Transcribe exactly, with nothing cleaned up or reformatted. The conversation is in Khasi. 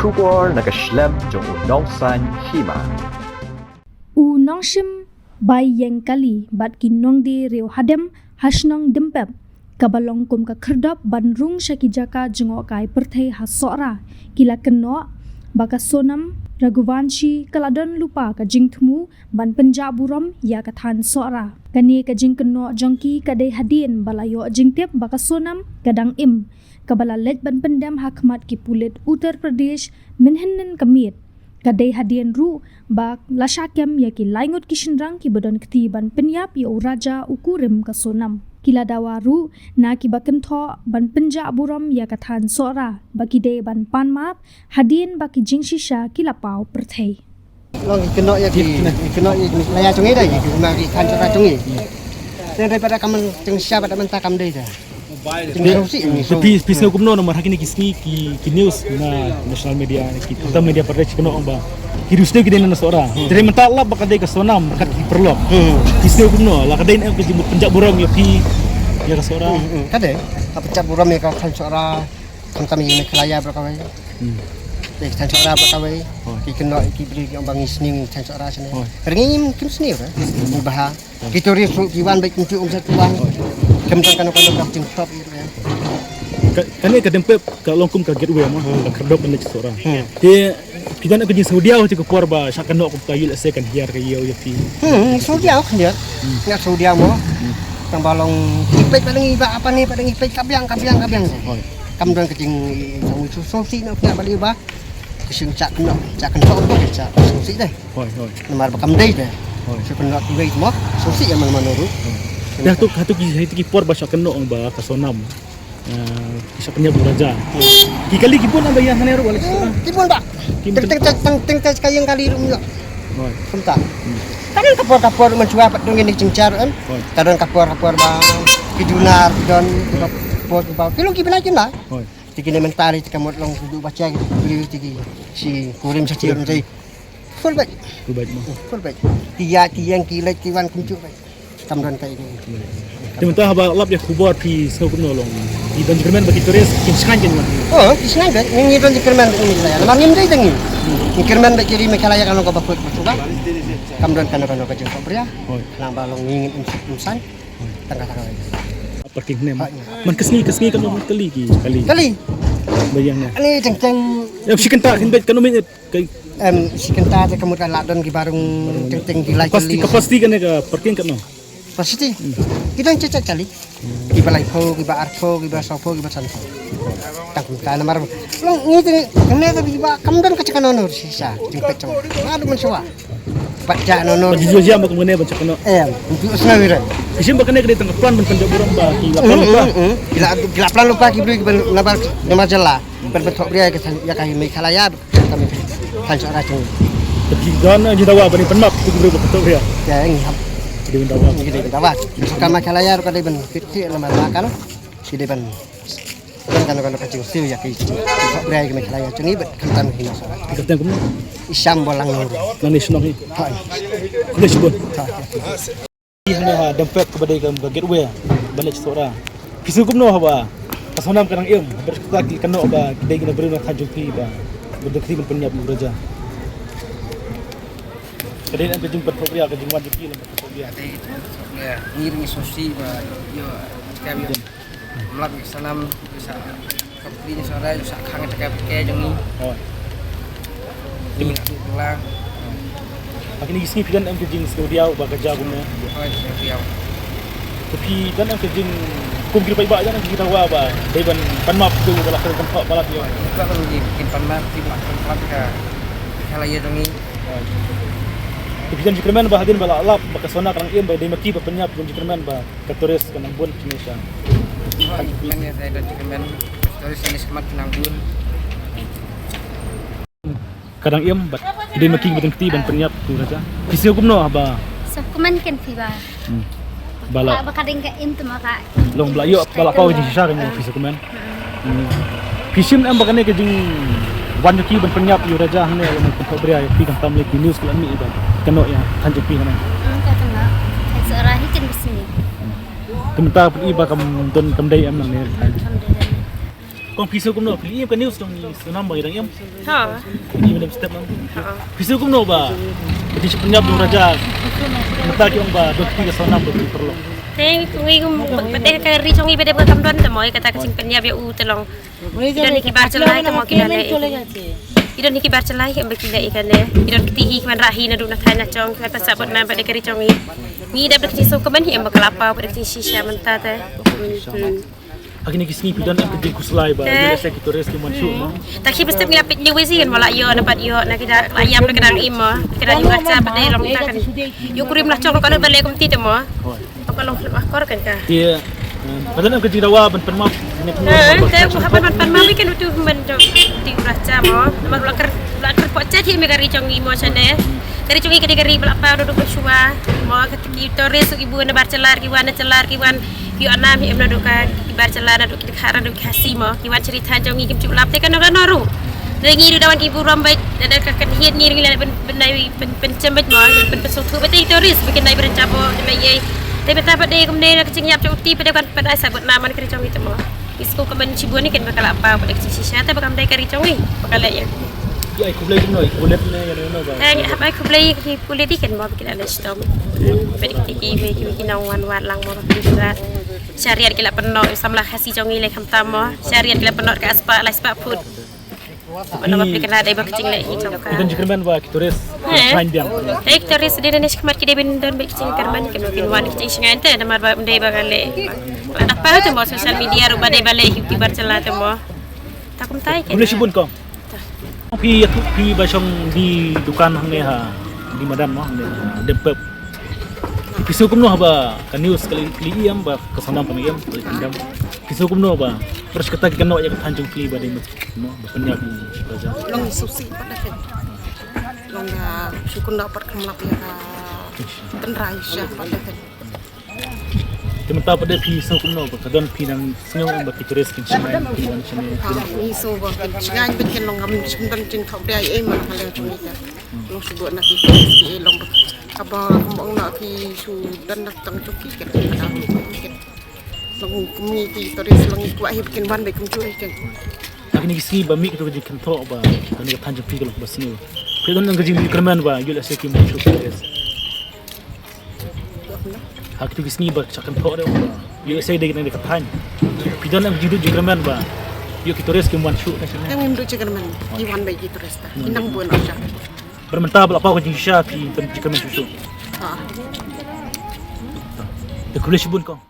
Khubor na ka shlem jong u Nongsaiñ Hima. U nongshim bai ïeng kali bad ki nongdie riew hadem ha shnong Dympep, kaba long kum ka khyrdop ban rung sha ki jaka jngohkai pyrthei ha Sohra, ki la kynnoh ba ka Sonam Raghuvanshi ka la don lypa ka jingthmu ban pynjah burom ïa ka thaiñ Sohra. Kane ka jingkynnoh jong ki ka dei hadien ba la ïoh jingtip ba ka Sonam ka dang im, kaba la leit ban pyndem ha khmat ki pulit Uttar Pradesh mynhynnin ka miet. Ka dei hadien ruh ba la shah kem ïa ki laingut ki shynrang kiba don kti ban pynïap ïa u raja u kurim ka Sonam. Ki la dawa ruh na kiba kynthoh ban pynjah burom ïa ka thaiñ Sohra ba ki dei ban pan map hadien ba ki jingshisha ki la paw pyrthei. Long ki kynnoh ïa ki, ki kynnoh ïa ki Meghalaya jong ngi da, ïa ki, ki thaiñ Sohra jong ngi. Tang dei pat da ka man, tang shisha pat da mynta kam dei da. Phi, phi sngew kumno namar ha kine ki sngi ki, ki news na national media, ki kata media pyrthei ki kynnoh ba ki riewsniew ki dei na Sohra. Te mynta lap ba ka dei ka Sonam ryngkat ki paralok. Phi sngew kumno, la ka dei ne em ka jingpynjah burom ïa phi, ïa ka Sohra? Hmm, hmm. Ka dei ka pynjah burom ïa ka thaiñ Sohra. Khamtam ïa Meghalaya baroh kawei. Hmm. Ïa ki thaiñ Sohra baroh kawei. Oh. Ki kynnoh ïa ki briew ki ong ba ngi sniew ngi thaiñ Sohra shane. Oh. Hynrei ngim, kim sniew re. Ngi bha. Oh. Ki tourist ruh ki wan bad kim ju um sat ki wan. Oh. Khamtam kano kano ka jingpynjah ïa. Ka, kane ka Dympep ka long kum ka gateway mo. Hmm. Ka khyrdop ban leit Sohra. Hmm. Te phi don ka jingsngewdiaw ha ka por ba shah kynnoh kum ka ïoh lehse kan hiar ka ïew ïa phi. Hmm, sngewdiaw khyndiat. Hmm. Nga sngewdiaw mo. Hmm. Tang ba long ki peit ba ngi ba apa ne ba ngi peit ka biang, ka biang, ka biang. Hoi. Kam don ka jing, jong sngewsih na phi ba li ba. Ka sing chak kynnoh, chak kynnoh ba ka chak sngewsih deh. Hoi, hoi. Namar ba kam dei deh. Hoi. Shu kynnoh ki wei mo. Sngewsih ïa man mano ruh. Hoi. Dah tu, ha tu ki, ha tu ki por ba shah kynnoh ba ka Sonam. Ah, ki shah pynïap u raja. Ki kali ki bun ba ïa hane ruh, wala ki shah. Ki bun ba. Ki bun. Teng, teng, teng, teng, teng, ka ïeng kali ruh ïa. Hoi. Kumta. Hmm. Ka don ka por, ka por mynshuwa pat dang ïa ni jingjar em. Hoi. Ka don ka por, ka por ba ki dunar, ki don, ki ba, por, ki ba. Ki long ki bnai ki na. Hoi. Te kine mynta te ka mut long ki duh ba cha ki briew te ki shi kurim sha chi ruh te. Full bed. Full bed mo. Full bed. Ki ïa, ki ïeng, ki leit, ki wan kumjuh bed. Kam don kaei kaei. Te mynta haba lap ïa khubor phi sngew kumno long? Ki don jingkyrmen ba ki tourist kin shngaiñ kin wan? Oh, ki shngaiñ bed. Ngi don jingkyrmen bad ngi la ïa. Namar ngim dei da ngi. Ngi kyrmen bad ki ri Meghalaya ka long kaba kut ba shuwa. Kam don kano kano ka jingpynbria. Hoi. Khnang ba long ngi ngin im, im saiñ. Tang ka tang ka. Parking ne mo. Ha, ïa. Man ka sngi, ka sngi kano kali ki kali. Kali. Ba ïeng ne. Ani teng teng. Ïa shi kynta kin bed kano minit. Kai. Em, shi kynta te ka mut ka la don ki ba rung teng teng ki lai kali. Capacity, capacity kane ka parking kano? Capacity? Hmm. Ki don check check kali. Ki ba laiphew, ki ba arphew, ki ba sawphew, ki ba sanphew. Tang kumta namar long ngi te kane ka ki ba kam don ka check kano no shisha. Jingpeit chong. Nga du mynshuwa. Pat ja no no. Pat jia jia ba kane ban check kano. Em, untuk sna wiran. Ki shim ba kane ka dei tang ka plan ban pynjah burom ba ki la plan lypa. Hmm, hmm, hmm. Ki la, ki la plan lypa ki briew ki ban nabar, nabar jylla. Ban pynthok bria ïa ka, ïa ka Meghalaya. Kami kan sara chung. Te phi don, eh, ji dawa ban pynmap ki briew ba pynthok bria. Ïa, ngi hap. Ki dei ban dawa. Ngi dei ban dawa. Ka Meghalaya ruh ka dei ban fit ki lama makan. Ki dei ban. Kan kan kan ka jingsiew ïa ki. Pynthok bria ïa ka Meghalaya chung ngi bad khamtam hi na sara. Ki kyrteng kumno? I Sham Bolang Nuru. Nangne shnong hi. Ha. Khublei shibun. Ha. Hangne ha Dympep kaba dei ka gateway ban leit Sohra. Phi sngew kumno haba ka Sonam ka dang im, haba kata ki kynnoh ba ki dei kine briew na thaiñ jong phi ba ba dei ki ban pynïap ïa u raja. Ka dei ne em ka jingpynthok bria ka jingwan jong phi lem pynthok bria. Ka dei pynthok bria. Ngi ri ngi sngewsih ba ïoh, ïoh, ïoh. Mlak ïa Sonam, ïa sa, ka pli ïa Sohra, ïa sa khang ïa ka pli jong ngi. Hoi. Ngi tu lang. Ha kine ki sngi phi don em ka jingsngewdiaw ba ka jia kumne. Hoi, sngewdiaw. Te phi don em ka jing kum ki paidbah don em ki dawa ba dei ban pan map tu ba la kren kan ba la phi. Ba la ngi kin pan map ki ba kan pan ka. Ka la ïa jong ngi. Hoi. Te phi don jingkyrmen ba hadien ba la lap ba ka Sonam ka dang im ba dei ma ki ba pynïap, phi don jingkyrmen ba ka tourist ka nang bun kine sha. Oh, kyrmen ïa, ïa, ïa, kyrmen. Tourist kine sha mat ka nang bun. Ka dang im bad ki dei ma ki ba dang kti ban pynïap tu raja. Phi sngew kumno haba? Sa kumne kin phi ba. Hmm. Ba la. Ba, ba ka dang ka im tu ma ka. Long ba la ïoh, ba la paw jingshisha ka ngi phi sa kumne. Hmm. Phi shim em ba kane ka jingwan jong ki ban pynïap ïa u raja hangne, ïa u pynthok bria ïa phi, khamtam lei ki news ki la mih ba kano ïa thaiñ jong phi hangne. Hmm, ka kano. Thaiñ Sohra hi kin bsni. Te mynta phi i ba kam don kam dei em nangne. Hmm, kam dei. Kong phi sngew kumno, phi ïohi ka news jong ngi Sonam ba dang im? Ha. Phi ïohi mynstep nang. Ha. Phi sngew kumno ba ka jingpynïap jong u Raja, mynta ki ong ba don kti ka Sonam ba ki paralok. Te ngi kum pat de ka ri jong ngi ba de ba kam don te mo kata ka jingpynïap ïa u te long. Ki don hi ki bar jylla te mo ki la leh. Ki don hi ki bar jylla hi em ba ki leh ïa kane. Ki don kti hi ki wanrah hi naduh na thaiñ na jong ki wan pynsah bad na ba de ka ri jong ngi. Ngi dep da ka jingsngewkmen hi em ba ka la paw bad da ka jingshisha mynta te. Hmm. Ha kine ki sngi phi don em ka jingkhuslai ba ïoh lehse ki tourist kim wan shuh mo. Ta ki mynstep ngi la peit news hi kan mo la ïoh na pat ïoh na ki da la ïap na ka dang im mo. Ki da ïoh ka cha pat de long ta kan. Ïoh kurim la chong ka na ba leh kumti te mo. Hooid. Ka long film akor kan ka. Ki, em, ka don em ka jingdawa ban pynmap ne pynmap. Eh, te ku hap ban pynmap kan utu ban jong ti u Raja mo. Namar la ker la ker pochet hi me ka ri jong ngi mo shane. Ka ri jong ngi ka dei ka ri ba la paw naduh ba shuwa mo ka ki tourist ki bun na bar jylla ki wan na jylla ki wan. Ïoh nam hi em naduh ka ki bar jylla naduh ki Dkhar naduh ki Khasi mo ki wan sha ri thaiñ jong ngi kim ju lap te ka nong ka nong ruh. Te ngi ruh da wan ki burom bad da ka kan hiat ngi ruh ngi la pyn pyn nai pyn pyn chem bad mo pyn pyn sngewthuh bad te tourist ba kin nai pyn jabo kin nai ei. Te bad ta bad de kumne na ka jingïap jong u ti bad de kan pyn ai sabut nam man ka ri jong ngi te mo. Ngi sngewkmen shibun hi ken ba ka la paw bad ka jingshisha te ba kam dei ka ri jong ngi ba ka leh ïa. Ïa, ai khublei jingno, ai khublei ne, ïa, ïa, ïa, ba. Eh, ngi hap ai khublei ki pulit hi ken mo ba ki la leh shitom. Bad ki ki wei ki wei ki nong wan wat lang mo ba ki la. Shariat ki la pynnoh samla Khasi jong ngi leh khamtam mo. Shariat ki la pynnoh ka spah lai spah phut. Ba nong ba pli ka la dei ba ka jingleh hi jong ka. Ki don jingkyrmen ba ki tourist. Heh. Kyrmen biang. Dei ki tourist dei ne shikmat ki dei bin don ba ki jingkyrmen ki kin wan ki jingshngaiñ te namar ba dei ba ka leh. La da paw te mo social media ruh ba dei ba leh hi ki bar jylla te mo. Ta kumta hi ken. Khublei shibun kong. Phi ïathuh phi ba shong di dukan hangne ha di madan mo hangne ha Dempep. Phi sngew kumno haba ka news ka la ïohi em ba ka Sonam ka la im ka la im. Phi sngew kumno ba pyrshah kata ki kynnoh ïa ka thaiñ jong phi ba dei mo ba pynïap ïa ka Raja. Long sngewsih pat da ken. Long da shu kynnoh pat kham lap ïa ka tynrai sha pat da ken. Te mynta pat de phi sngew kumno ba ka don phi nang sngew em ba ki tourist kin shngaiñ kin wan shane. Ha, ngi sngew ba kin shngaiñ ba kin long ngam shym don jingthoh bria ei ei man ka liang jong ngi te. Long shu don na ki tourist ki ei long ba kaba ong na ki shu don na tang jong ki kin ka dang kin. Long kum ngi ki tourist long ngi kwah hi ba kin wan ba kin ju ei kin. Ha kine ki sngi ba mih kito ki jingkynthoh ba kane ka thaiñ jong phi ka long ba sniew. Phi don ka jingkyrmen ba ïoh lehse kim shu tourist. Ha kito ki sngi ba shah kynthoh de. Ïoh sei de kane ka thaiñ. Phi don em jingduh jingkyrmen ba ïoh ki tourist kim wan shuh. Em ngim duh jingkyrmen. Ki wan ba ki tourist ta. Ki nang bun sha. Ba mynta ba la paw ka jingshisha phi don jingkyrmen shuh shuh. Ha. Te khublei shibun kong.